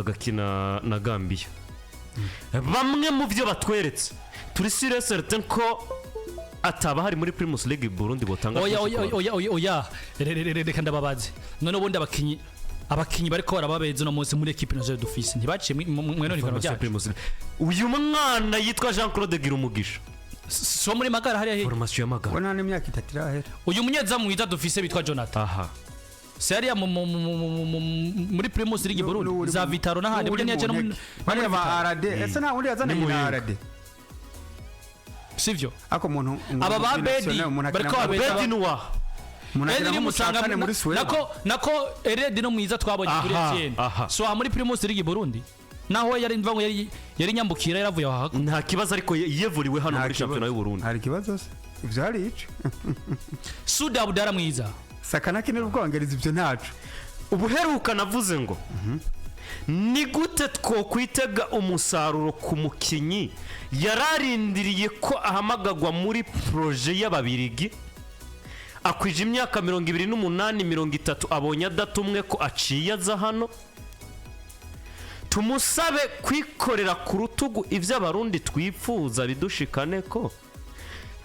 Bagakina na Gambia. Bamwe mu byo batweretse, turi sûr certain ko ataba hari muri Primus League Burundi botanga. Oya, oya, oya, oya, oya. Reka ndababaze. None ubundi abakinyi bariko barababeza uno munsi muri équipe nationale dufise ntibaciye mweno higanwa ryacu? Primus League. Uyu mwana yitwa Jean Claude Girumugisha. So muri Magara hariya he? Formation ya Magara. We nta n'imyaka 3 irahera. Uyu munyezamu mwiza dufise bitwa Jonathan, si hariya muri Primus League Burundi za Vitaro n'ahandi, burya ntiyaciye no bariya muri ba Vitaro. RD, ese nta wundi yazananye Ni na Muyinga. RD? Sivyo? Ako umuntu Aba ba Bedi bariko babeza. Bedi Nuwa. Umuntu Edi akina ni nk'umuca musanga kane muri Suwede. Nako Eredi no mwiza twabonye kuri Etienne. So aha muri Primus League Burundi naho yari mva ngo yari nyambukira, yaravuye aho. Nta kibazo, ariko yevuriwe hano Nta muri kibazo. shampiyona y'u Burundi. Hari ikibazo se? Ibyo hari ico? Suda Abudara mwiza. Saka nakinira Ubwongereza, ibyo ntaco. Ubuheruka navuze ngo ni gute twokwitega umusaruro ku mukinyi yararindiriye ko ahamagagwa muri projet y'Ababirigi, akwije imyaka 28, 30, abonye adatumwe ko aciye aza hano, tumusabe kwikorera ku rutugu ibyo Abarundi twifuza bidushikane ko,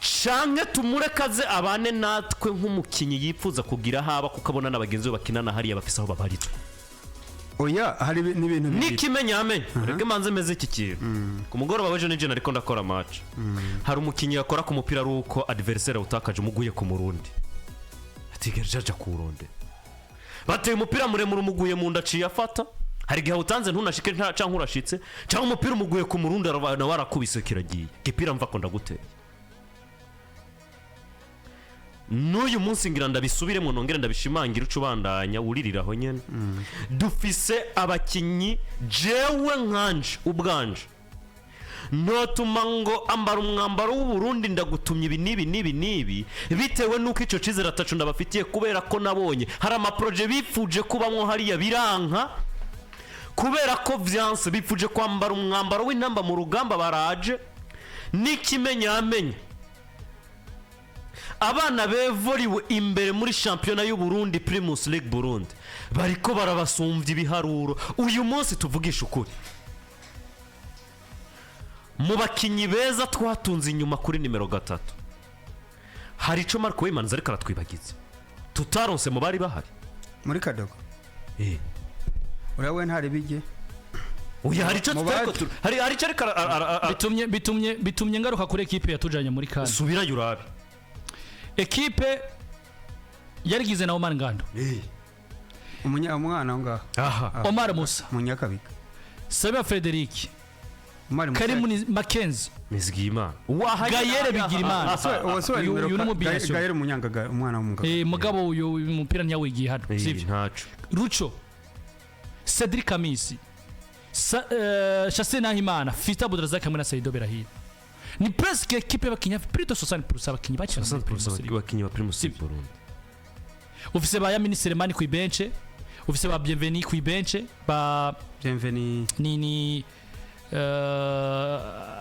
canke tumureke aze abane natwe nk'umukinyi yifuza kugira haba, kuko abona na bagenzi be bakinana hariya bafise aho babarizwa? Oya, hari n'ibintu bibiri. N'ikimenyamenya, reka manze meze iki kintu: ku mugoroba w'ejo nijoro ariko ndakora match, hari umukinnyi yakora ku mupira ari uko adversaire awutakaje, umuguye ku Murundi, ategereje aja kuwurondera, bateye umupira muremure, umuguye mu nda, aciye afata. Hari igihe awutanze ntunashike canke urashitse, cyangwa umupira umuguye ku Murundi, nawe arakubise, kiragiye gipira, mva ko ndaguteye. N'uyu munsi ngira ndabisubiremo, nongere ndabishimangira, uca ubandanya wuririraho nyene. Dufise abakinyi, jewe nkanje ubwanje notuma ngo ambara umwambaro w'Uburundi, ndagutumye ibi n'ibi n'ibi n'ibi, bitewe n'uko icyo cyizere atacu ndabafitiye, kubera ko nabonye hari ama projets bifuje kubamwo hariya biranka. Kubera ko vyanse, bifuje kwambara umwambaro w'Intamba mu Rugamba, baraje. N'ikimenyamenya, abana bevuriwe imbere muri shampiyona y'u Burundi, Primus League Burundi, bariko barabasumbya ibiharuro. Uyu munsi tuvugisha ukuri, mu bakinyi beza twatunze inyuma kuri nimero 3, hari ico Marco Wimanzi ariko aratwibagiza tutaronse mu bari bahari. Muri Kadogo? Uriya we ntari bijye. Oya, hari ico Mu tutariko hari ico ariko Bitumye ngaruka kuri ekipe yatujanye muri CAN. Subirayo urabe. Ekipe yarigize na Omar Ngando. Umwana aho ngaho. Omar Musa. Munyakabiga. Sabia Frederic. Umari Musa. Karimu Mackenzie. Nizigiyimana. Gayere Bigirimana. Uwo si we Uyu nimero uyu ni umubination. Gayere Munyangaga, umwana w'umugabo. Mugabo uyu mupira ntiyawigiye hano, sivyo? Ntaco. Ruco Cedric Amisi, Chasse Nahimana, Fita Budrazak hamwe na Saido Berahino, ni presque équipe y'abakinyi plus de 60% abakinyi bakina muri Primus League. Abakinyi ba Primus League Burundi. Ufise ba Yamini Selemani ku ibenche, ufise ba Bienveni ku ibenche, ba Bienveni. Ni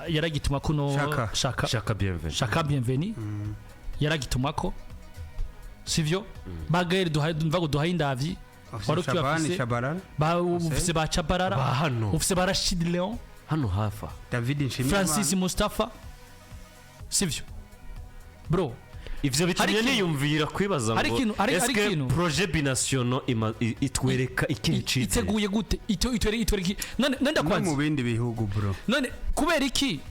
yaragituma kuno. Shaka. Shaka. Shaka Bienveni. Shaka Bienveni yaragitumako, sivyo? Ba Gaël duhaye, mva ngo duhaye indavyi. Ufise Wari Shabani ukibafise? Shabarara. Ba ufise ba Chabarara. Ba hano. Ufise ba Rashid Leon. Hano hafa. David Nshimiyimana. Francis Mustafa, sivyo bro? Ivyo bitumye niyumvira kwibaza Hari ngo hari eske ikintu- projet binational itwereka ikihe cizere? Iteguye gute? Itwereka none No ndakwanze. mu bindi bihugu, bro. None kubera iki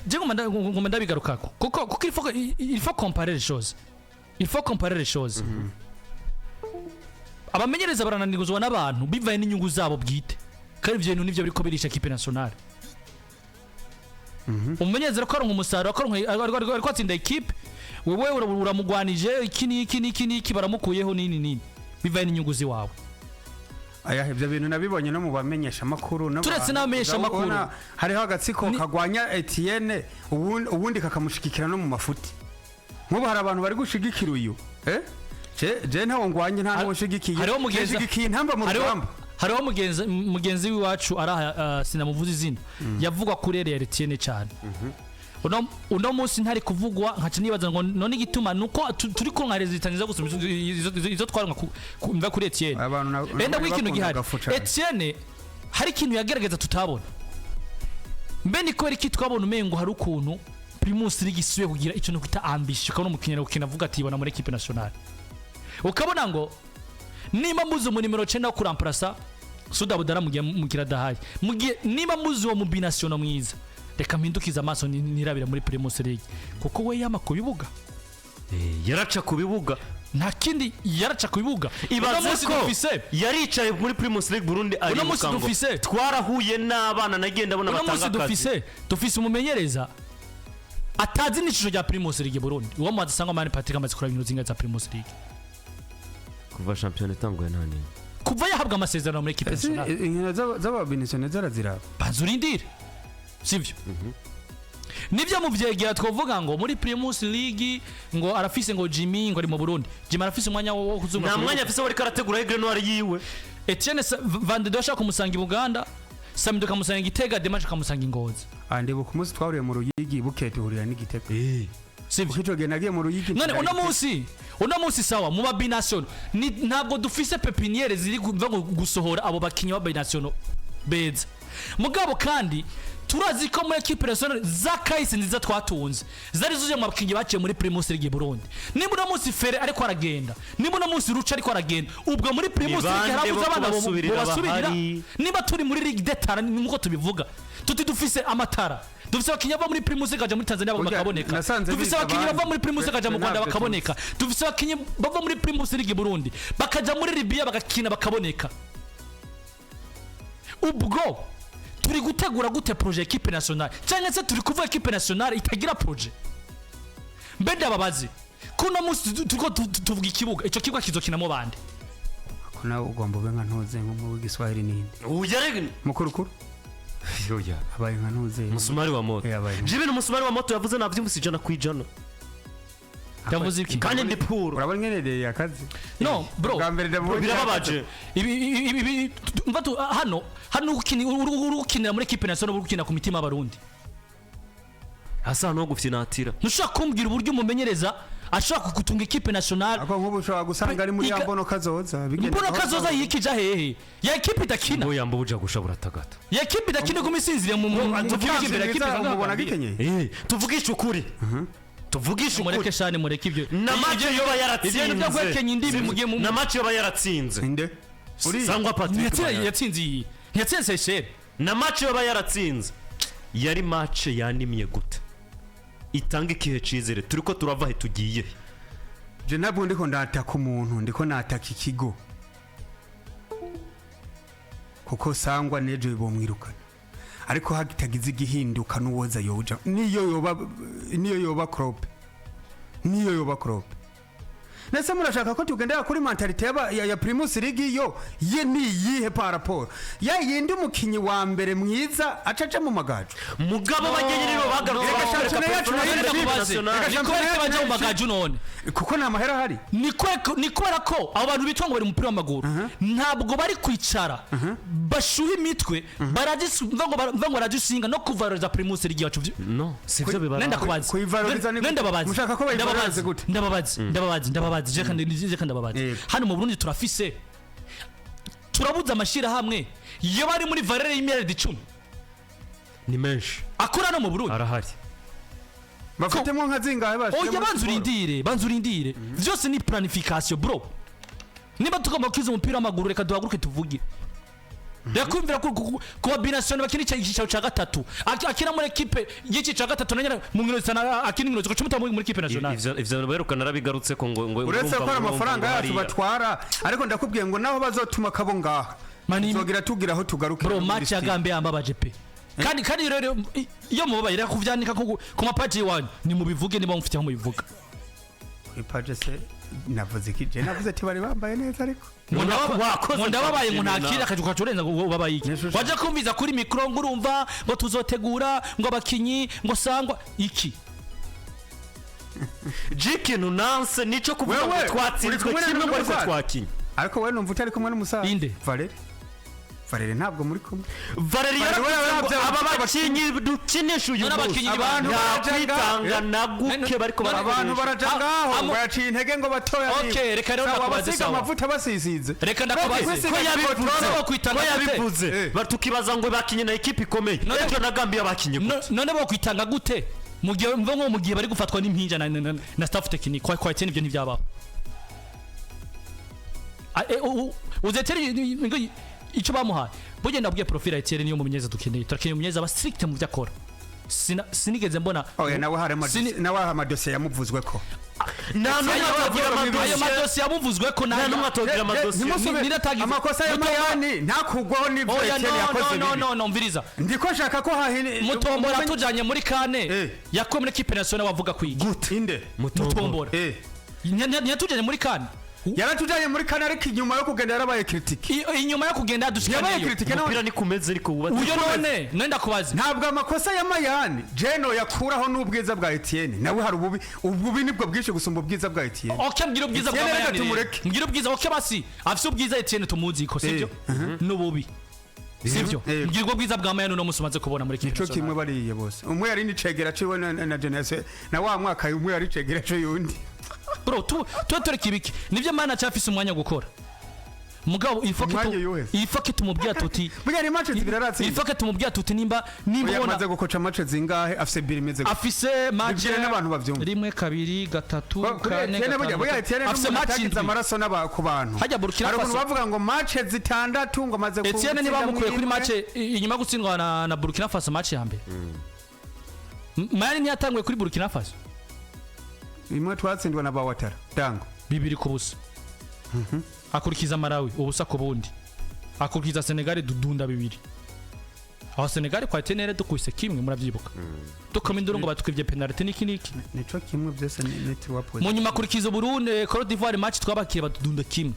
je ngoma ndabigarukako? Kuko il faut comparer les choses, il faut comparer les choses. Abamenyereza barananirwa n'abantu bivaye n'inyungu zabo bwite, kandi ivyo bintu nivyo biriko birisha équipe nationale. Umumenyereza ariko aronka umusaruro, ariko atsinda équipe, wewe uramugwanije iki n'iki n'iki n'iki, baramukuyeho nini nini, bivaye n'inyungu ziwawe. Aya, ibyo bintu nabibonye no mu bamenyesha makuru. Turetse n'abamenyeshamakuru. Hariho agatsiko kagwanya Etienne, ubundi kakamushigikira no mu mafuti. Nk'ubu hari abantu bari gushigikira uyu, je ntawo ngwanye, nta n'uwo nshigikiye. Nshigikiye Intamba mu Rugamba. Hariho mugenzi w'iwacu araha, sinamuvuza izina, yavugwa kuri ere Etienne cyane. Uno munsi ntari kuvugwa, nkaca nibaza ngo none igituma nuko turi kuronka résultats nziza gusumba izo twaronka mva kuri Etienne. Abantu Renda bari ikintu bakunda gihari. agafu cane. Etienne Hari ikintu yagerageza tutabona. Mbe ni kubera iki twabona umengo hari ukuntu Primus League isubiye kugira icyo kwita ambition, ukabona umukinnyi gukina avuga ati ibona muri équipe nationale, ukabona ngo nimba muzi mu nimero 9 wo kuramparasa Suda Budara mugiye mugira adahaye, mugiye nimba muzi uwo mu binational mwiza, reka mpindukize amaso nirabira muri Primus League, kuko we yama ku bibuga. Yaraca ku bibuga. Nta kindi, yaraca ku bibuga. Uno Ibaze munsi ko dufise yaricaye muri Primus League Burundi, Uno munsi aribuka ngo twarahuye n'abana nagenda abona uno munsi batanga akazi. Dufise umumenyereza atazi n'ishusho rya Primus League Burundi. Uwo muhanzi sangwa Mani Patrick amaze kuraba inkino zingahe za Primus League? Kuva shampiyona itanguye nta n'imwe. Kuva yahabwa amasezerano muri équipe Ese nationale. Inkino z'ababinisiyone zaraziraba? Banza urindire, sivyo? Nibyo, mu vyegera twovuga ngo muri Primus League ngo arafise ngo Jimmy ngo ari mu Burundi, Jimmy arafise umwanya wo kuzunga Nta ku mwanya bibuga. afise, wariko arategura Aigle Noir yiwe. Etienne Van de ashaka kumusanga i Buganda, Samido kamusanga i Gitega, Demaje kamusanga i Ngozi. Ah, ndibuka umunsi twahuriye mu Ruyigi, bukeye duhurira n'Igitega. Sivyo? Kuko ico gihe nagiye mu Ruyigi None nsigara uno Igitega. munsi, uno munsi sawa, mu ba binational ni ntabwo dufise pépinière ziri kuva ngo gusohora abo bakinyi ba binational beza. Mugabo kandi turazi ko muri équipe nationale za kahise nziza twatunze zari zuzuye mu bakinyi baciye muri Primus League Burundi. Nimba uno munsi Fere ariko aragenda, nimba uno munsi Ruca ariko aragenda, ubwo muri Primus Ni League bande harabuze bo abana kubasubirira bobasubirira? bahari? Niba turi muri Ligue des Talents nkuko tubivuga, tuti dufise amatara, dufise abakinyi bava muri Primus kaja muri Tanzania Burya bakaboneka, nasanze dufise biga abakinyi abandi. bava muri Primus kaja mu Twe Rwanda ntabyo. bakaboneka, dufise abakinyi bava muri Primus League Burundi bakaja muri Libya bagakina bakaboneka, ubwo turi gutegura gute projet équipe nationale? Cyangwa se turi kuvuga équipe nationale itagira projet? Mbe ndababaze, kuno munsi turiko tuvuga ikibuga, ico kibuga kizokinamo bande? Ko nawe ugomba ube nka ntuze nko mu Giswahili n'indi. Uya rega. Mukurukuru Oya. abaye nka ntuze. Musumari wa moto. Abaye nka- Jibe umusumari wa moto yavuze navyumvise 100%. Yavuze iki? Kandi ndi puro. Urabona ingene yakaze. No bro. Bwa mbere ndamubonye. Birababaje. Ibi mva tu hano uri gukinira muri équipe nationale, uri gukinira ku mitima y'Abarundi. Hasa no gufyinatira. Ntushobora kumbwira uburyo umumenyereza ashobora kugutunga équipe nationale. Ako nk'ubu ushobora gusanga ari muri ya mbono kazoza bigenda Mbono gahoro kazoza gahoro. yikija hehe ya équipe idakina? Ngo yamba buja gusha buratagata. Ya équipe idakina, iguma isinziriye mu kibuga imbere ya équipe. Mwiza umubona gikenyeye. Tuvugishe ukuri, tuvugishe ukuri. Mureke shani, mureke ibyo. Na match yoba yaratsinze. Ibyo bintu byo guhekenya indimi mugiye mu Na match yoba yaratsinze. Inde uri? Sangwa Patrick Mayanja. Yatsinze iyi, ntiyatsinze Seychelles. Na match yoba yaratsinze, yari match yanimye gute? Itanga ikihe cizere? Turiko turava he, tugiye he? Je ntabwo ndiko ndataka umuntu, ndiko nataka ikigo, kuko Sangwa nejo bomwirukana, ariko hatagize igihinduka n'uwoza yoja, niyo yoba Klopp, niyo yoba Klopp. Nese murashaka ko tugendera kuri mentalité ya Primus League? Yo ye ni iyihe par rapport ya yindi? Umukinyi wa mbere mwiza acaca mu Magaju. Mugabo bagenye rero bagarutse Reka bakwereka shampiyona yacu performance nayo y'Equipe irashimye. nationale. Reka Ni kubera ko bajya mu Magaju none? Kuko nta mahera ahari. Ni kubera ko abo bantu bitwa ngo bari mu mupira w'amaguru ntabwo bari kwicara bashuha imitwe mva ngo baragisinga no kuvaloriza Primus League yacu. No sivyo bibara. Nenda kubaza. Kuyivaloriza ni gute? Nenda babaza. Mushaka ko bayivalorize gute? Ndababaza, ndababaza, ndababaza, je kandi ndababaza. Yego. Hano mu Burundi turafise, turabuze amashirahamwe iyo bari muri valeur y'imiliyaridi 10 Ni menshi. akora no mu Burundi? Arahari. Bafitemo nka zingahe bashyize Oya, muri banza siporo? urindire, banza urindire. Vyose ni planification, bro. Niba tugomba gukiza umupira w'amaguru, reka duhaguruke tuvuge. Reka kumvira ku ba binational bakina icyicaro cya gatatu. Akina muri équipe y'icyicaro cya gatatu na nyine mu nkino zitanu akina inkino zicumi muri équipe nationale. Ivyo berekana narabigarutse ko ngo Uretse ko urumva ari ngo amafaranga urumva yacu ngo hariya. batwara, ariko ndakubwiye ngo naho bazotuma kabo ngaha, Mani- tuzogira tugira aho tugarukira Bro, muri match ya style. Gambia yambabaje pe. Kandi rero iyo mubabaye, reka kuvyanika ku mapaji iwanyu, ni mubivuge niba mufite aho mubivuga. Kuri page se navuze iki? Je navuze ati bari bambaye neza, ariko Ngo Wakoze ngo ndababaye ngo cyane. ntakira akaje ukacurenza ngo ubabaye iki? Nishusho. Waje kumviza kuri micro ngo urumva ngo tuzotegura ngo abakinyi ngo Sangwa iki? Ikintu nanse nico kuvuga Wewe, ngo uri twatsinzwe kumwe kimwe ngo ariko n'umusaza? twakinye. Ariko wowe numva utari kumwe n'umusaza. Inde? Valeri. Valeri ntabwo muri kumwe. Valeri Valeri yaravuze ngo yaravye aba bakinyi dukinisha uyu None munsi abakinyi abantu nta baraja kwitanga na guke None- bariko none- abantu barakoresha. baraja Ah, ngaho amu- ngo yaciye intege ngo batoya. Okay, reka rero ndakubaze basiga sawa. amavuta basisize. Reka ndakubaze. Ko yabivuze, None bokwitanga ko gute? yabivuze. Eh. Tukibaza ngo bakinye na ekipe ikomeye None- ejo na Gambia bakinye gute? None bokwitanga gute mu gihe mva nko mu gihe bari gufatwa n'impinja na staff technique kwa Etienne? Ibyo ntibyabaho. Ah, uzi Etienne ngo icyo bamuhaye burya ndabwiye profil ya Etienne niyo mumenyereza dukeneye. Turakeneye umumenyereza aba strict mu byo akora. Sinigeze mbona. Oya, nawe hari nawe hari amadosiye yamuvuzwe ko. Nta n'umwe Ayo- atogira ayo amadosiye. madosiye yamuvuzwe ko Nta n'umwe atogira amadosiye. Niratagize- Amakosa ya Mayani ntakugwaho n'ibyo Oya, Etienne no, yakoze no, no, bibi. no, no, mviriza. Ndiko nshaka ko hahini Mutombora tujanye muri kane Eh. yakuwe muri équipe nationale wavuga kwiga. Inde? Mutombora. Ntiyatujanye muri kane. Yaratujanye muri kane, ariko inyuma yo kugenda yarabaye critique. Inyuma yo kugenda Yabaye dushikaniyeyo. critique Umupira none. ni kumeze ariko wubatse. Uyo none ndakubaze. Ntabwo amakosa ya Mayani jeno yakuraho n'ubwiza bwa Etienne. Nawe hari ububi, ububi nibwo bwinshi gusumba ubwiza bwa Etienne. Okay, mbwira ubwiza bwa Etienne reka Mayani rero. tumureke. Mbwira ubwiza. Okay, basi afise ubwiza Etienne tumuzi ko sibyo n'ububi sibyo. Mbwira ubwo bwiza bwa Mayani uno munsi umaze kubona muri équipe Nico kimwe nationale. bariye bose, umwe yari n'icegera ciwe na Jeunesse na wa mwaka umwe yari icegera c'uyundi. Bro, tu tuba tureka ibiki nibyo Mayani acafise umwanya wo gukora, mugabo il faut que Umwanya yuhe? Il faut que tumubwira tuti Burya ni match zibiri aratsinda. Il faut que tumubwira tuti nimba Oya, ubona amaze gukoca match zingahe afise biri imeze gute? Afise match Bibwire n'abantu bavyumva. rimwe, kabiri, gatatu, Kuri kane, Etienne burya gatanu, burya Etienne afise n'umuntu match atagize 7. amaraso n'aba ku bantu. Hajya Burkina Hari ukuntu Faso. bavuga ngo match zitandatu ngo amaze Etienne gutsinda ntibamukuye kuri mwimwe. match inyuma yo gutsindwa na Burkina Faso match ya mbere. Mayani ntiyatanguye kuri Burkina Faso. Imwe twatsindwa na Bawatara dango. 2-0. Akurikiza Malawi 0-0, akurikiza Senegal dudunda 2. Aho Senegal kwa Etienne dukubise kimwe, murabyibuka, dukoma induru ngo batwibye penalty niki niki. Nico kimwe byose ni trois. Mu nyuma akurikiza Burundi, Cote d'Ivoire, match twabakiriye batudunda kimwe.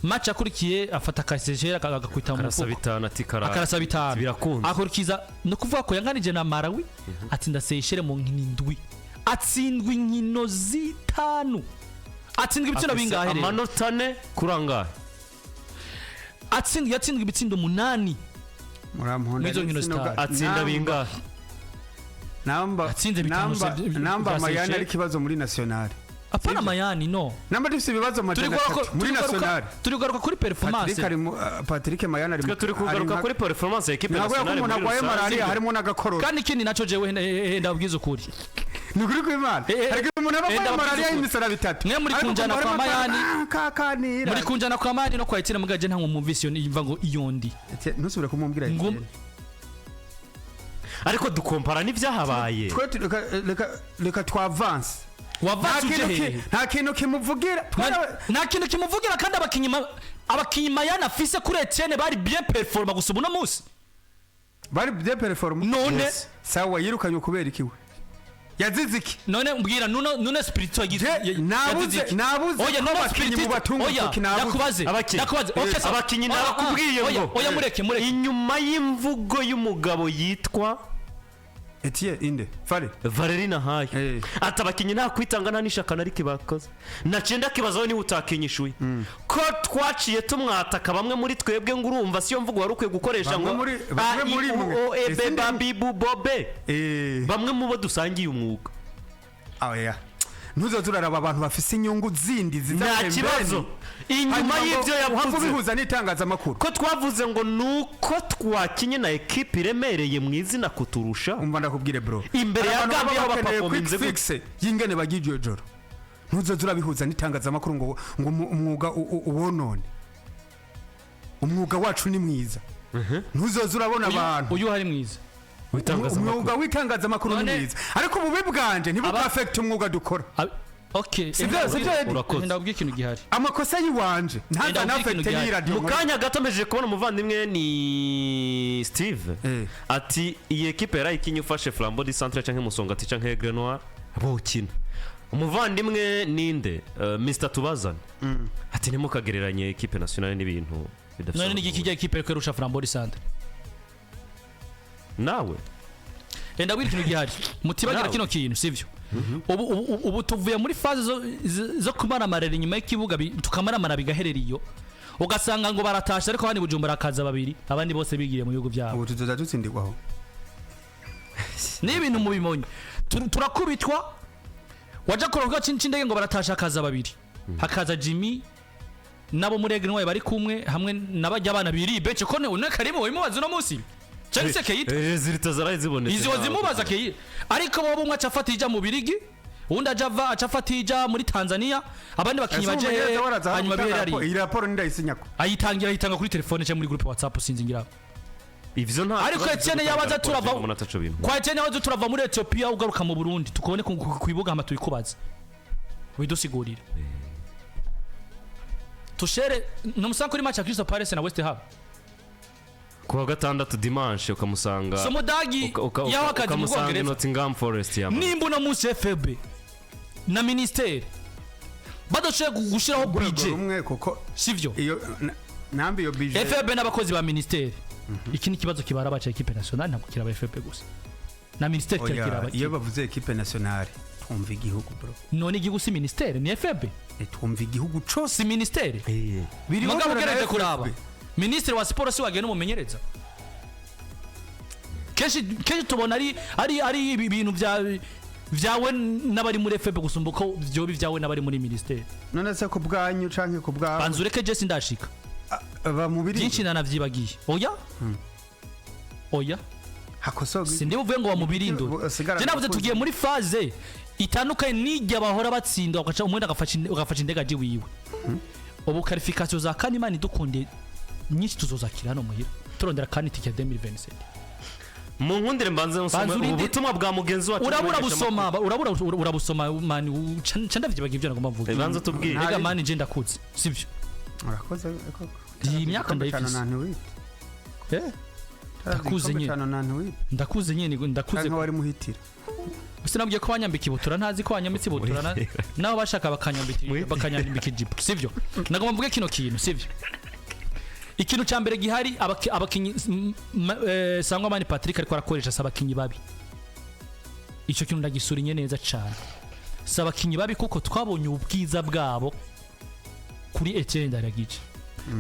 Match akurikiye afata kasejera agakwita mu Karasa mufuko. 5 ati kara. Akarasa 5. Birakunze. Akurikiza no kuvuga ko yanganije na Malawi, atsinda Seychelles mu nkino 7, atsindwa inkino 5, atsindwa ibitsindo Afise bingahe rero? amanota 4 kuri angahe? Yatsindwa ibitsindo 8. Muramponda. Mwizo nkino 5. Atsinda bingahe? Namba Yatsinze 5. Namba namba bya Mayani Seychelles. ari kibazo muri nationale. Apana Mayani, no. Namba dufise ibibazo Turi amajana kugaruka atatu muri turi kugaruka- nationale. Turi kugaruka kuri performance. Patrick ari Patrick Mayani ari Twe turi kugaruka kuri performance ya équipe ntabwo nationale umuntu muri arwaye rusange. malaria harimo n'agakorora. Kandi ikindi naco jewe ndabwiza ukuri. Ni ukuri kw'Imana. Hari umuntu aba arwaye ndababwiza malaria ukuri. y'imisara bitatu. Mwe muri Ariko kunjana ukumva kwa harimo Mayani. kakanira. Muri kunjana kwa Mayani no kwa Etienne, mugaje nta mwumvise iyo imva ngo iyo ndi. Etienne, ntusubire kumubwira Etienne. Ariko dukompara n'ibyahabaye. Twe reka twavanse. Wavanse uje hehe? Nta kintu kimuvugira. Nta kintu kimuvugira kandi abakinyi Mayani afise kuri Etienne bari bien performa gusa uno munsi. Bari bien perform. None? Yes. Sawa, yirukanywe kubera iki? We yazize iki? None mbwira nuno Spirito yagize Nabuze yagize iki? nabuze Oya, ko nuno abakinyi Spirito mu batunga oya urutoki nabuze. Ndakubaze. Abakinyi. Ndakubaze, okay, sawa. Abakinyi Ah, ah, narakubwiye oya, ngo oya, mureke mureke. Inyuma y'imvugo y'umugabo yitwa Etienne inde Fare. Valeri Nahaye ati abakinyi nta kwitanga nta n'ishaka na rike bakoze, naciye ndakibazaho niba utakinyishuye ko twaciye tumwataka bamwe muri twebwe ngo urumva siyo mvugo wari ukwiye gukoresha Bamwe ngo bamwe A, I, muri U, mwe. O, E, B, Ese B, B, B, B, B. Bamwe mu bo dusangiye umwuga. Oya, ntuzoze uraraba abantu bafise inyungu zindi ziza Nta pembeni. kibazo inyuma Hanyuma ngo y'ibyo uhave yavuze ubihuza n'itangazamakuru. Ko twavuze ngo nuko twakinye na ekipe iremereye mu izina kuturusha. Umva ndakubwire, bro. Imbere ya Hari abantu Gambia baba aho bakeneye baperforminze quick gute? fix y'ingene bagira iryo joro. Ntuzoze urabihuza n'itangazamakuru ngo umwuga uwonone. Umwuga wacu ni mwiza. Ntuzoze urabona abantu Uyu hari mwiza. Umwuga w'itangazamakuru ni mwiza, ariko ububi bwanje ntibukafekite umwuga dukora. Okay. Sibyo, Eddie? Urakoze. Ndabwira ikintu gihari. Amakosa y'iwanje ntaza Ndabwira ikintu nafekite gihari. y'iyi radiyo. Mu kanya gato mpejeje kubona umuvandimwe ni Steve ati iyi ekipe yarayikinye, ufashe Flambeau du Centre canke Musongati canke Aigle Noir bokina. Umuvandimwe ninde? Mr Tubazane ati ntimukagereranye équipe nationale n'ibintu bidafite None aho ni igiki bihuriye. kijya ekipe kurusha Flambeau du Centre? Nawe Ndabwira ikintu gihari, mutibagira Nawe. kino kintu sivyo. Ubu tuvuye muri phase zo kumaramarira inyuma y'ikibuga, tukamaramara bigaherera iyo. Ugasanga ngo baratashe, ariko hano i Bujumbura hakaza babiri, abandi bose bigiriye mu bihugu byabo. Ubu tuzoza dutsindirwaho. Ni ibintu mubimonye. Turakubitwa waja kuroga c'indege ngo baratashe, hakaza babiri, hakaza Jimmy nabo muri Aigle Noir bari kumwe, hamwe n'abajya abana biri bece ko ne Karimu wimubaza uno munsi cyangwa se Keita. Résultats zaraye zibonetse. Izi wazimubaza Keita, ariko bo umwe aca afata ija mu Birigi, uwundi aja ava aca afata ija muri Tanzania, abandi bakinyi baje hehe, hanyuma bihere hariya. Iyi raporo ndayisinyako. Ayitangira, ayitanga kuri telefone cyangwa muri groupe WhatsApp, sinzi ngira. Ivyo nta Ariko kibazo Etienne cyo gutanga yabaza raporo, turava mbona ataco bintu. Kwa Etienne yabaza turava muri Ethiopia ugaruka mu Burundi, tukubone ku bibuga, hama tubikubaze, widusigurire tushere numusanga kuri match ya Crystal Palace na West Ham. Kuwa gatandatu, dimanche, ukamusanga So mudagi yaho akazi mu ukamusanga i Bwongereza. Nottingham Forest yama. Nimba uno munsi FFB na ministère badashoboye gushiraho urwego budget, rumwe kuko sivyo? Iyo nambi iyo budget. FFB n'abakozi ba ministère, iki ni ikibazo kibara baca équipe nationale, ntabwo kiraba FFB gusa na ministère. Oya, kiraba. Iyo bavuze équipe nationale twumva igihugu, bro. None igihugu si ministère, ni FFB? Twumva igihugu cose. Si ministère? Biriho Mugabo na ugerageje FFB. kuraba, minisitiri wa siporo si wagenda umumenyereza. Kenshi kenshi tubona ari ibi bintu bya vyawe n'abari muri FFB gusumba uko vyoba ibyawe n'abari muri ministère. None se ku bwanyu canke ku bwawe? Banza ureke, je sindashika. Ba mu Byinshi birindiro. Nanavyibagiye, oya oya. Hakosoga. Sindi buvuye ngo bamubirindure. Sigara. Je navuze tugiye muri phase itandukanye n'ijya bahora batsinda, ugaca umwenda agafasha indege aje wiwe. Ubu qualification za kane, Imana idukundiye, nyinshi tuzozakira hano muhira, turondera kandi itike ya 2027. Mu nkundire mbanze nsome Banza ubu butumwa bwa mugenzi wacu Urabura umumenyesha busoma amakuru. urabura urabusoma mani, ca ndavyibagiye ibyo nagomba mvuga. Banza tubwire. Rega mani, je ndakuze, sivyo? Urakoze koko. Iyi myaka ndayifise. Ndayifise. Ndakuze nyine. Ndakuze nyine, ndakuze. Canke wari muhitira. Sinabwiye ko banyambika ibutura, ntazi ko banyambitse ibutura nabo bashaka bakanyambika ijipo, sivyo? Nagomba mvuge kino kintu, sivyo? Ikintu cya mbere gihari, abakinyi Sangwa Mani Patrick ariko arakoresha si abakinyi babi. Icyo kintu ndagisurinye neza cyane, si abakinyi babi, kuko twabonye ubwiza bwabo kuri Etienne Ndayiragije.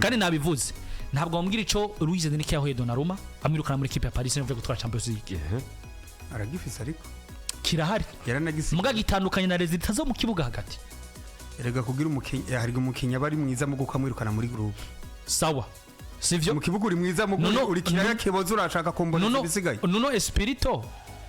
Kandi nabivuze, ntabwo wambwira ico Luis Enrique yahuye Donnarumma amwirukana muri équipe ya Paris Saint-Germain gutwara Champions League. Aragifise ariko. Kirahari. Yaranagise. Muga gitandukanye na résultats zo mu kibuga hagati. Erega kugira umukinyi, hari umukinyi aba ari mwiza mu gukamwirukana muri groupe. Sawa, sivyo? Mu kibuga uri mwiza mu Nuno- uri kiraya kiboza, urashaka kumboneza Nuno ibisigaye. Nuno Espirito,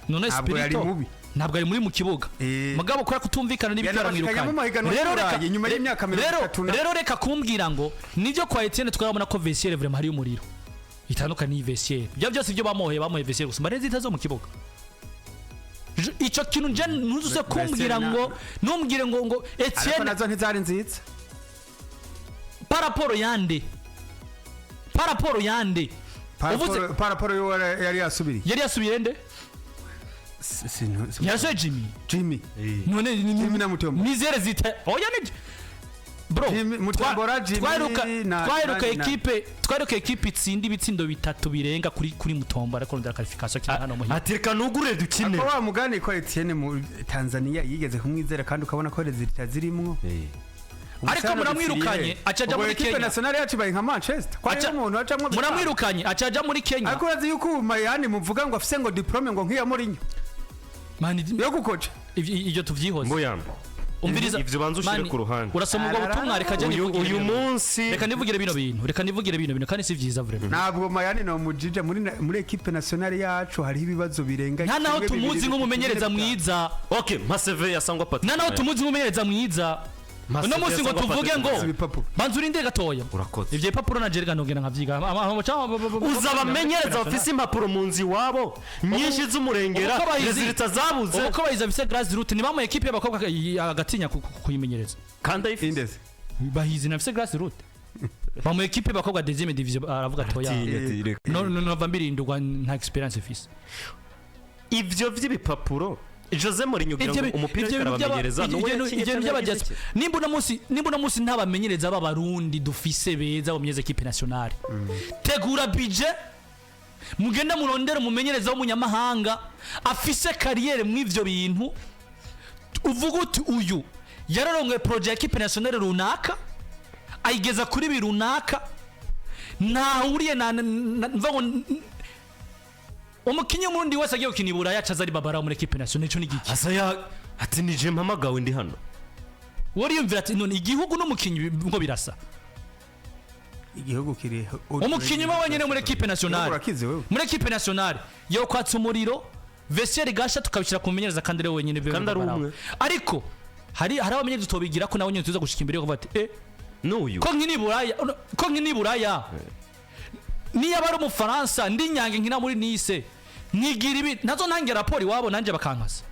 Nuno Ntabwo yari Espirito mubi. Ntabwo ari muri mu kibuga. Mugabo kubera kutumvikana n'ibyo Yanabashikanye yaramwirukanye. mu mahiganwa Rero reka y'Uburayi inyuma y'imyaka mirongo itatu rero reka kumbwira ngo nibyo. Kwa Etienne twabona ko vestiaire vraiment hari umuriro itandukanye n'iyi vestiaire. Ibyo byose ibyo bamuhoye vestiaire gusa résultats zo mu kibuga. Ico kintu nje ntuzuse kumbwira ngo ntumbwire ngo Ariko Etienne nazo ntizari nziza. Par rapport yande? Par rapport yande? Uvuze Par rapport yo yari yasubiriye. Yari yasubiye nde? Yarasubiye Jimmy. Jimmy. None Jimmy na Mutombo. Nizere zita, oya, ni bro. Jimmy- Mutombora, Jimmy Twaheruka na- ekipe, twaheruka ekipe itsinda ibitsindo bitatu birenga kuri Mutombo, ariko rondera qualification kina hano muhira. Ati reka nugure dukine. Ako wa mugani ko Etienne mu Tanzania yigeze kumwizera kandi ukabona ko résultats zirimwo. Ariko muramwirukanye, aca aja muri Équipe Kenya. nationale yacu ibaye nka Manchester kwa umuntu acamwo. Muramwirukanye aca aja muri Kenya. Ariko urazi yuko ubu Mayani muvuga ngo afise ngo diplôme ngo nk'iya Mourinho Mani, yo gukoca. Ibyo tuvyihoze. Mboya. Umviriza. Ivyo banza ushire Mani, ku ruhande. urasoma ubwo butumwa, reka je Uyu nivugire uyu bino bintu. munsi Reka nivugire bino bintu, reka nivugire bino bintu, kandi si vyiza vraiment. Ntabwo Mayani no mujija muri équipe nationale yacu hariho ibibazo birenga Nta naho kimwe, tumuzi bibiri, nk'umumenyereza bitatu, bine, mwiza. Okay, mpa CV ya Sangwa Patrick. Nta naho tumuzi nk'umumenyereza mwiza. Mpa Uno CV munsi ya ngo Sangwa tuvuge Patrick. ngo Ibipapuro. Banza urinde gatoya. Urakoze. Ivyo bipapuro na jerega nongera nkavyiga. Uza abamenyereza bafise impapuro mu nzu iwabo nyinshi z'umurengera, Ubu ko bayizi- résultats zabuze. Ubu ko bayizi afise grassroots, ni bamuye ekipe y'abakobwa agatinya kuyimenyereza. Kandi ayifise. Indeze. Bahizi nafise grassroots, bamuye ekipe y'abakobwa deuxième division, aravuga atoya. Atinya, ati, reka. No no, nova mbirindurwa, nta expérience ifise. Ivyo vy'ibipapuro, Jose Mourinho ugira Ivyo ngo umupira ivyo ariko bintu arabamenyereza nuwo yakinye ivyo bintu canke by'aba yagize iki? Nimba uno munsi nta bamenyereza b'abarundi dufise beza bamenyereza équipe nationale, tegura budget, mugende murondere umumenyereza w'umunyamahanga afise carrière mw'ivyo bintu, uvuga uti uyu yararongoye projet ya équipe nationale runaka. Ayigeza kuri bi runaka, ntahuriye na mva ngo umukinnyi w'Umurundi wese agiye gukina i Buraya acaza ari babara muri équipe nationale. Ico ni giki? Asa ya ati nije mpamagawe, ndi hano. Wariyumvira ati none igihugu n'umukinnyi ngo birasa? Igihugu kiri Umukinnyi umwe wenyine muri équipe nationale, Urakize wewe. muri équipe nationale yo kwatsa umuriro, vestiaire gasha, tukabishyira ku mumenyereza, kandi ari we wenyine bibe Kandi ari babaraho. umwe. Ariko hari abamenyereza tutobigira ko nawe nyine tuza gushika imbere yo kuvuga ati n'uyu ko nkini Buraya, ko nkini Buraya, niyo aba ari Umufaransa, ndi nyange nkina muri Nice, nkigira ibi nazo, ntange raporo iwabo, nanjye bakankasa.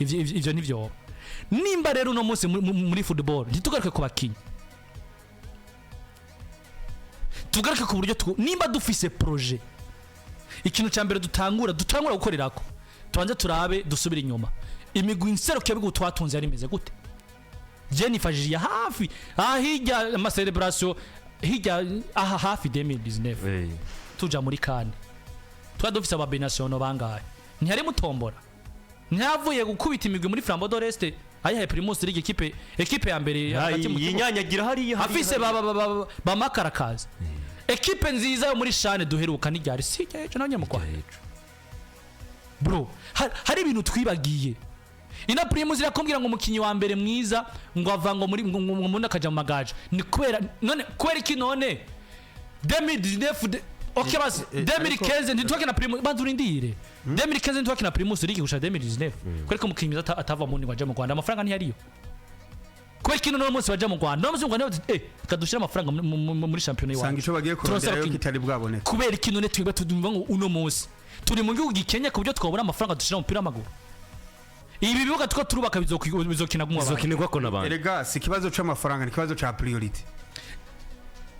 Ivyo ntivyoba. Nimba rero uno munsi muri football, ntitugaruke ku bakinyi, tugaruke ku buryo nimba dufise projet, ikintu cya mbere dutangura gukorerako, tubanze turabe, dusubire inyuma, imigwi nserukirabihugu twatunze yari imeze gute? Je nifashishije hafi aha hirya ama célébration hirya aha hafi 2019, tuja muri CAN, twari dufise aba binationaux bangahe? Ntiyari mutombora, ntiyavuye gukubita imigwi muri Flambeau de l'Est, ayihaye Primus League, équipe ya mbere hagati mu kibuga. Yinyanyagira hariya hariya, Afise ba ba makarakazi, équipe nziza yo muri CHAN duheruka n'iryari? Si ejo nawe nyamukwa. Bro, hari ibintu twibagiye. Ino Primus irakumbwira ngo umukinnyi wa mbere mwiza ngo ava ngo muri ngo umuntu akaja mu Magaje, ni kubera none, kubera iki none 2019 okay basi, 2015 ntitwakina Primus, banza urindire, 2015 ntitwakina Primus League gusha 2019. Kubera ko umukinnyi mwiza atava mu ngo aje mu Rwanda, amafaranga ntiyariyo. Kubera ko ino munsi baja mu Rwanda, no munsi mu Rwanda bati kadushira amafaranga muri shampiyona Usanga iwacu. ico bagiye Turose kuronderayo abakinyi. kitari bwaboneka. Kubera iki none twebwe tudumva ngo uno munsi turi mu gihugu gikenya ku buryo twabura amafaranga dushira mu mupira w'amaguru? Ibi bibuga two turubaka bizokina gumwe abantu. Izokinirwa ko n'abandi. Erega si ikibazo c'amafaranga, ni ikibazo ca priorité.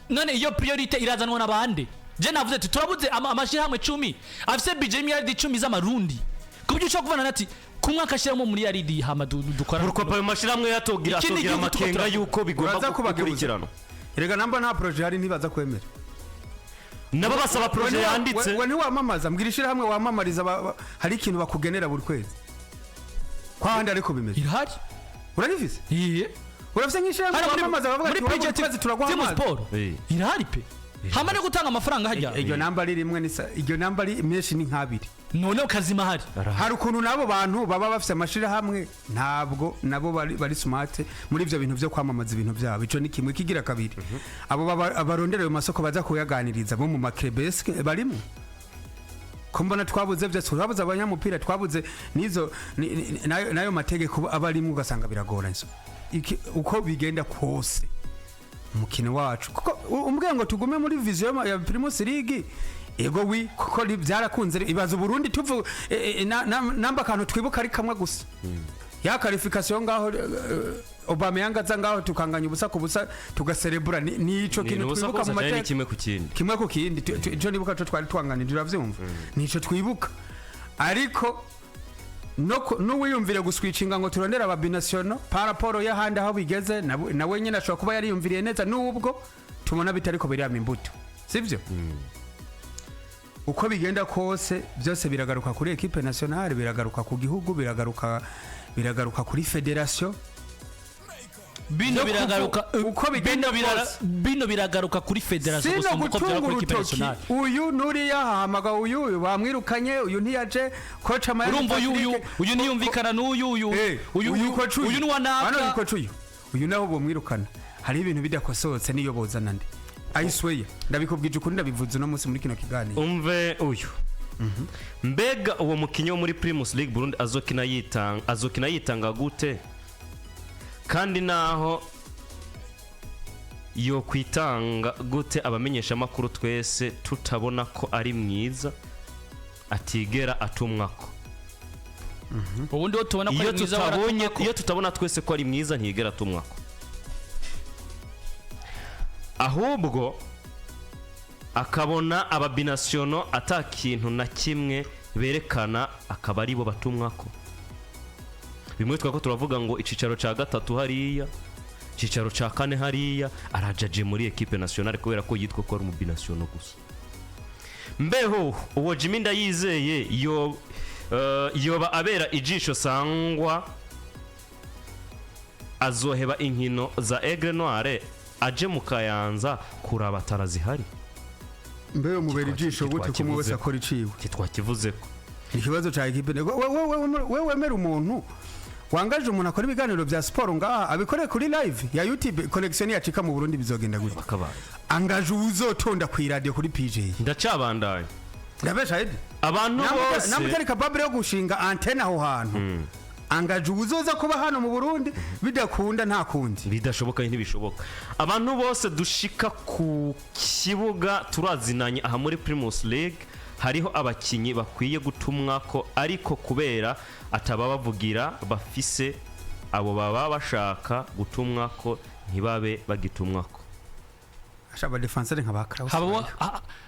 None iyo priorité irazanwa n'abandi? Je navuze ati turabuze amashirahamwe 10 afise budget y'imiliyaridi 10 z'amarundi, ku buryo ushobora kuvana ati ku mwaka ashiramo miliyaridi, hama dukora. Pourquoi ayo mashyirahamwe yatogira Ikindi atogira gihugu tuko amakenga yuko bigomba Uraza kubagebuza. gukurikirana? Erega namba nta projet hari, ntibaza kwemera. Nabo basaba projet yanditse. We ntiwamamaza, mbwira ishirahamwe wamamariza hari ikintu bakugenera buri kwezi kwa handi, ariko bimeze Irahari. Urarifise? Iye. Urafise nk'ishirahamwe Hano muri wamamaza bavuga muri ati wowe buri PG kwezi turaguha Team amazi? Sport irahari pe, hamwe no gutanga amafaranga hajya. Iryo namba ari rimwe iryo namba ari menshi ni nk'abiri. None kazima hari. Hari ukuntu n'abo bantu baba bafise amashirahamwe, ntabwo nabo bari smart muri ibyo bintu byo kwamamaza ibintu byabo. Ico ni kimwe. Kigira kabiri, abo barondera ayo masoko baza kuyaganiriza bo mu ma clubs barimo, ko mbona twabuze byose, twabuze abanyamupira, twabuze n'izo n'ayo mategeko aba arimo, ugasanga biragoranye. So, uko bigenda kose umukino wacu, kuko umbwiye ngo tugume muri vision ya Primus League, ego wi, kuko byarakunze. Ibaza Uburundi tuvu namba akantu twibuka ari kamwe gusa, ya qualification ngaho, Aubameyang aza ngaho tukanganya ubusa ku busa, tugaserebura, nico Ni kintu ubusa twibuka kose mu cyane, ni mateka. kimwe ku kindi. Kimwe ku kindi. Ico nibuka co twari twanganije, uravyumva, nico twibuka. Ariko no n'uwiyumvire guswicinga ngo turondere aba binationaux par rapport y'ahandi aho bigeze, nawe nyine ashobora kuba yariyumviriye neza, nubwo tubona bitariko birama imbuto, sivyo? Uko bigenda kose byose biragaruka kuri équipe nationale, biragaruka ku gihugu, biragaruka kuri fédération. Bino Byo biragaruka uko bigenda bino kose. Bino biragaruka kuri fédération Sino gusumba uko byaba gutunga kuri équipe urutoki nationale. Uyu nuriya hahamaga, uyu bamwirukanye, uyu ntiyaje, coach Amayani Urumva uyu uyu Patrick- uyu ntiyumvikana n'uyu uyu uyu uyu coach uyu ni wa hano uyu naka. Coach uyu naho bomwirukana. Hari ibintu bidakosohotse niyo bozana nde, I swear, ndabikubwije ukuri, ndabivuze uno munsi muri kino kiganiro. Umve uyu: mbega uwo mukinnyi wo muri Primus League Burundi azokina yitanga gute? Kandi naho yo kwitanga gute, abamenyeshamakuru twese tutabona ko ari mwiza, atigera atumwako? Ubundi wo tubona ko Iyo ari mwiza tutabonye waratumwako. Iyo tutabona twese ko ari mwiza, ntiyigera atumwako, ahubwo akabona aba binationaux ata kintu na kimwe berekana, akaba aribo batumwako. Bimwe twako turavuga ngo icicaro cya gatatu hariya, icicaro cya kane hariya, arajaje muri équipe nationale kubera ko yitwa ko ari umu binational gusa. Mbeho uwo Jimmy Ndayizeye yo yoba abera ijisho sangwa azoheba inkino za Aigle Noire? Aje mu Kayanza kuraba atarazihari. Mbe mubera ijisho gute ko umwe wese akora iciwe? Twakivuze ko Ikibazo ca équipe, we wemera umuntu wangaje, umuntu akora ibiganiro bya siporo ngaha, abikore kuri live ya YouTube, connection yacika mu Burundi bizogenda gute? Bakabaye. Angaje uzotonda ku radio kuri PJ. Ndacabandanya. Ndabesha, Edi? Abantu bose Namutari capable yo gushinga antenne aho hantu. Angaje uzoza kuba hano mu Burundi, bidakunda nta kundi. Bidashoboka, ntibishoboka. Abantu bose dushika ku kibuga turazinanye. Aha muri Primus League hariho abakinyi bakwiye gutumwa ko, ariko kubera atababavugira bafise, abo baba bashaka gutumwa ko ntibabe bagitumwa ko. Ashaba défenseur nka ba Kraus.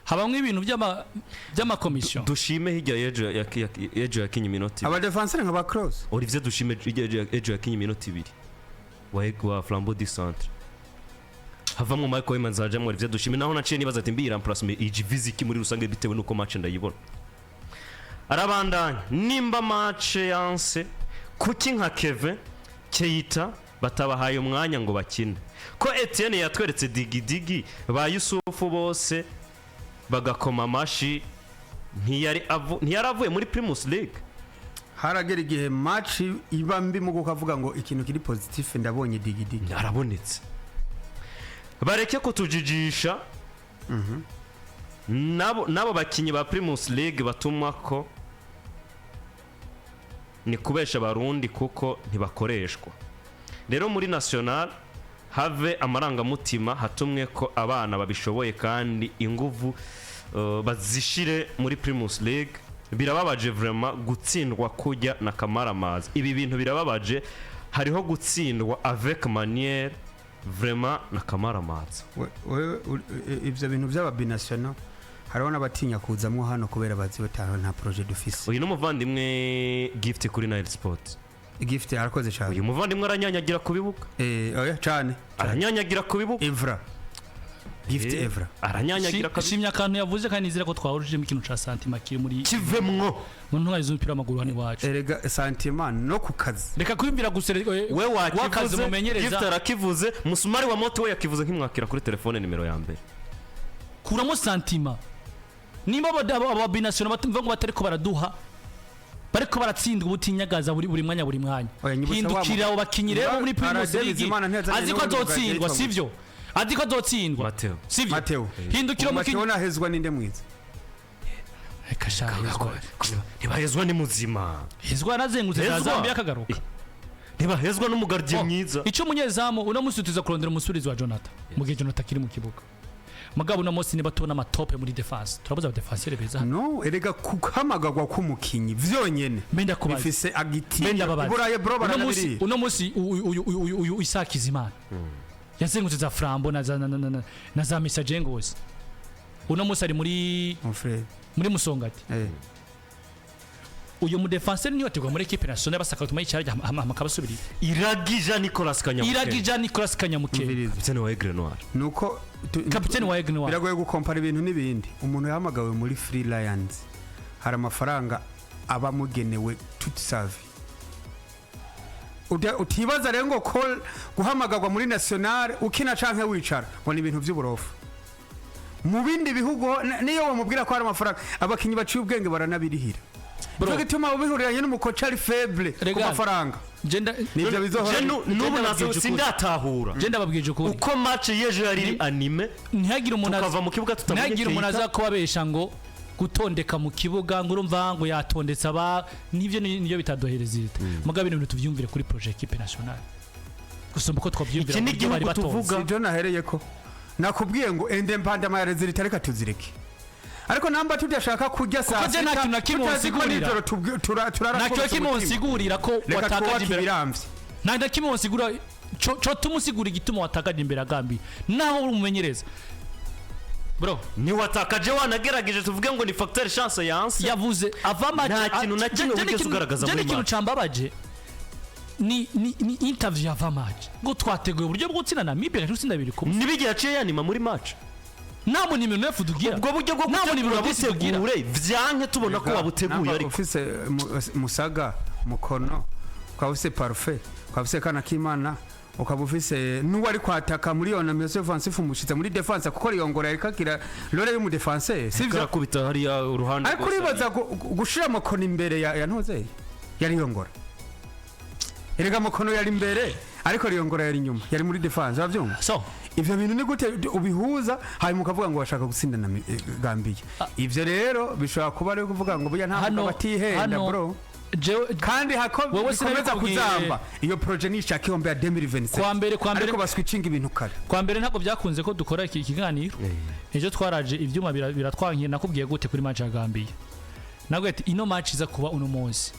Habamwo ibintu by'amakomisiyo. Dushime hirya y'ejo ejo yakinye iminota 2. Aba défenseur nka ba Kraus. Olivier Dushime hirya ejo yakinye iminota 2 wa Flambeau du Centre. Havamwo Michael Weyman, hajamwo Olivier Dushime. Naho naciye nibaza ati mbi remplacement iji viziki muri rusange, bitewe nuko match ndayibona. Arabandanya: nimba match yanse, kuki nka Kevin, Keita batabahaye umwanya ngo bakine, ko Etienne yatweretse digidigi, ba Yusufu bose bagakoma amashi? Ntiyari avuye muri Primus League? Haragera igihe match iba mbi mu kukavuga ngo ikintu kiri positif, ndabonye digidigi. Arabonetse. Bareke kutujijisha. Nabo bakinyi ba Primus League batuma ko ni kubesha Abarundi, kuko ntibakoreshwa. Rero muri national have amarangamutima, hatumwe ko abana babishoboye, kandi inguvu bazishire muri Primus League. Birababaje vraiment gutsindwa kujya na kamaramaza. Ibi bintu birababaje. Hariho gutsindwa avec manière, vraiment na kamaramaza. Wewe, ivyo bintu by'aba binational, hariho n'abatinya kuzamwo hano kubera bazi bataho nta projet dufise. Uyu ni umuvandimwe Gift kuri Nile Sport. Gift arakoze cyane. Uyu muvandimwe aranyanyagira ku bibuga. Oya cyane. Aranyanyagira ku bibuga. Evra, Gift. Evra. Aranyanyagira kabisa. Shimye akantu yavuze, kandi nizera ko twahurujemo ikintu ca sentiment kiri muri Kivemwo. mu ntwari z'umupira w'amaguru hano iwacu. Erega sentiment no ku kazi. Reka kwiyumvira gusa We wakazi wakivuze. mumenyereza. Gift arakivuze. Musumari wa moto we yakivuze nk'imwakira kuri telefone nimero ya mbere. Kuramo sentiment. Nimba aba binational batumva ngo batariko baraduha, bariko baratsindwa ubutinyagaza buri mwanya, buri mwanya. Oya, nyibutsa wa Hindukira abo bakinyi rero muri Primus Arade League. Bizimana ntiyazanye Azi ko n'ubundi azotsindwa. bwa Sivyo? Azi ko azotsindwa. Mateo. Sivyo? Mateo. Hindukira Mateo umukinyi. nahezwa ninde mwiza? Reka sha, hezwa. Ntibahezwa ni muzima. Hezwa yarazengurutse za Hezwa. Zambia akagaruka. Ntibahezwa n'umu gardien Oh, mwiza. Icyo umunyezamu, uno munsi tuza kurondera umusubizi wa Jonathan mu gihe Jonathan akiri mu kibuga. Mugabo uno munsi niba tubona amatope muri défense, turabuze aba défenseur beza hano. No, erega kuhamagagwa k'umukinyi vyonyene Mbe ndakubaza. bifise agiti. Mbe ndababaza. Iburaye bro. Uno munsi Baranabiriye. Uno munsi uyu Isaac Izimana yazengurutse za Flambeau na za na za Messager Ngozi. Uno munsi ari muri Mon frère. muri Musongati. Uyu mu défenseur niyo ategwa muri équipe nationale, basaka gutuma yicara akabasubirira. Iragija Nicolas Kanyamuke. Iragija Nicolas Kanyamuke. Umviriza. Kapitene wa Aigle Noir. Nuko Kapitene wa Aigle Noir. Biragoye gukompara ibintu n'ibindi. Umuntu yahamagawe muri Three Lions, hari amafaranga aba amugenewe toute sa vie. Utibaza rero ngo ko guhamagarwa muri national ukina canke wicara ngo ni ibintu by'uburofu. Mu bindi bihugu niyo wamubwira ko hari amafaranga, abakinyi baciye ubwenge baranabirihira. Bro. Cyo gituma ubihuriranye n'umu coach ari faible ku Regan. mafaranga, Genda. nivyo bizohora. Je n'ubu Genda nazo babwije ukuri. sindatahura Genda babwije ukuri. Uko match y'ejo yari iri animée, Ntihagire umuntu tukava mu kibuga tutabonye ntihagire umuntu Keita. aza kubabesha ngo gutondeka mu kibuga, ngo urumva ngo yatondetse aba nibyo nibyo bitadohereza leta. Mugabo ibintu tuvyumvire kuri projet équipe nationale gusumba uko twavyumvira Iki ni mu buryo bari igihugu batonze. tuvuga. Sibyo nahereye ko nakubwiye ngo indépendamment ya résultat, reka tuzireke. Ariko namba tudashaka kurya saa Kuko je nta kintu na kimwe tutazi ko wonsigurira. nijoro turara Nta kintu twose kimwe umutima. wonsigurira ko Reka watakaje twubake imbere. ibiramvye. Nta na kimwe wonsigura co tumusigura igituma watakaje imbere ya Gambia naho uri umumenyereza, bro. Ntiwatakaje wanagerageje, tuvuge ngo ni facteur chance yanse. Yavuze ava match. Nta kintu na kimwe wigeze ugaragaza muri ikintu match. cambabaje ni interview ya match ngo twateguye uburyo bwo gutsinda Namibia, gutsinda 2-1. Ntibigiye yaciye yanima muri match. Nta mu nimero 9 tugira. Ubwo buryo bwo Nta mu nimero gutegura 10 tugira. butegure vyanke tubona ko wabuteguye. Namba Ariko ufise Musaga Mukono, ukaba ufise Parfait, ukaba ufise Kana Kimana. Ukaba ufise n'uwo ari kwataka muri iyo nomination offensive, umushize muri défense, kuko Riyongora yariko agira rôle y'umu défenseur, sivyo? Karakubita hariya uruhande Ariko rwose. uribaza gushira Makono imbere ya ntuze ya Riyongora. Erega Makono yari imbere, ariko Riyongora yari inyuma, yari muri défense, uravyumva? So Ivyo bintu ni gute ubihuza, hanyuma ukavuga ngo bashaka gutsinda na Gambia? Ivyo rero bishobora kuba ari ukuvuga ngo burya nta mugabo atihenda, bro. Jewe Kandi hako Wewe bikomeza sinabikubwiye. kuzamba, iyo projet nishaka ihombe ya 2027. Kwa mbere Ariko baswicinga ibintu kare. Kwa mbere ntabwo byakunze ko dukora iki kiganiro. Ejo twaraje, ibyuma biratwankiye. Nakubwiye gute kuri match ya Gambia? Nabwo ati ino match iza kuba uno munsi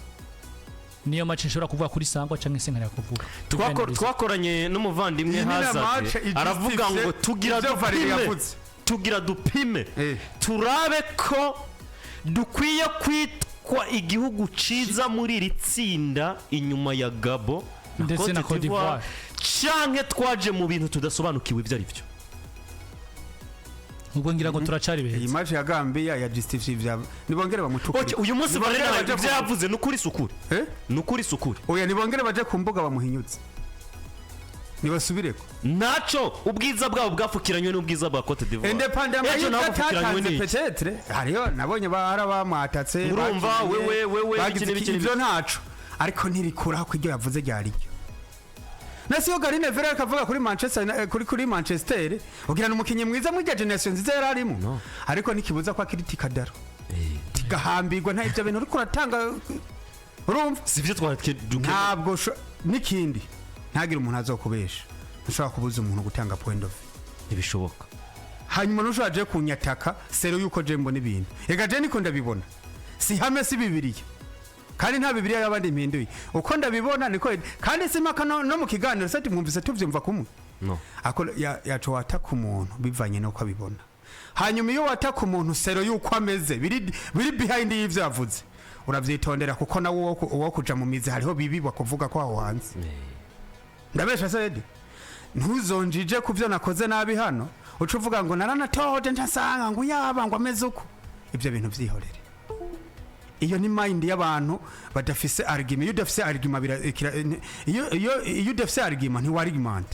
niyo match nshobora kuvuga kuri Sangwa cyangwa se nkareka kuvuga. Twakoranye n'umuvandimwe Iyi ni na Hazard, match aravuga ngo tugira ivyo Valeri dupime, yavuze. tugira dupime, turabe ko dukwiye kwitwa igihugu ciza muri iri tsinda inyuma ya Gabo ndetse na Cote d'Ivoire, canke twaje mu bintu tudasobanukiwe ibyo ari byo. Ubwo ngira ngo turacari Iyi beza. match ya Gambia ya justifie ivya nibongere bamutukure. Okay, uyu munsi Nibongere Valeri baje ibyo yavuze ni ukuri sukuri. Eh? Ni ukuri sukuri. Oya, nibongere baje ku mbuga bamuhinyutse, nibasubireko. Naco ubwiza bwabo bwapfukiranywe n'ubwiza bwa Cote d'Ivoire. Indépendamment Ejo y'ibyo nabo bupfukiranywe atatanze, n'iki? peut-être hariyo nabonye hari abamwatatse, Urumva, bakinye, wewe, bagize iki n'ibiki. Ibyo ntaco, ariko ntirikuraho ko ibyo yavuze ryari ryo. Nasi yo Gary Neville akavuga kuri Manchester, kuri Manchester ugira ni umukinnyi mwiza muri génération nziza yari arimo, ariko nikibuza ko akiritika daro tigahambirwa. Nta ibyo bintu uriko uratanga, urumva? Si byo twari. Ntabwo n'ikindi, ntagire umuntu azokubesha. Ntushobora kubuza umuntu gutanga point of view. Ntibishoboka. Hanyuma ntushobora je kunyataka sero yuko je mbona ibintu. Ega je niko ndabibona, si hame, si Bibiliya, kandi nta Bibiliya y'abandi mpinduye. Uko ndabibona niko, kandi si impaka. No mu kiganiro se mwumvise tuvyumva kumwe? No. Ako yaco wataka umuntu bivanye n'uko abibona. Hanyuma iyo wataka umuntu sero yuko ameze, biri behind y'ivyo yavuze, uravyitondera, kuko nawe uwo kuja mu mizi hariho bibi bakuvuga ko aho hanze. Ndabesha sedi? Ntuzonjije ku byo nakoze nabi hano, uca uvuga ngo naranatoje ntasanga ngo yaba ngo ameze uko. Ibyo bintu vyihorere. Iyo ni mind y'abantu badafise argument. Iyo udafise argument iyo udafise argument ntiwa argument.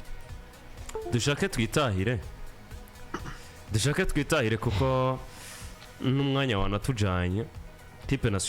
Dushake twitahire, dushake twitahire, kuko n'umwanya wanatujanye tipe na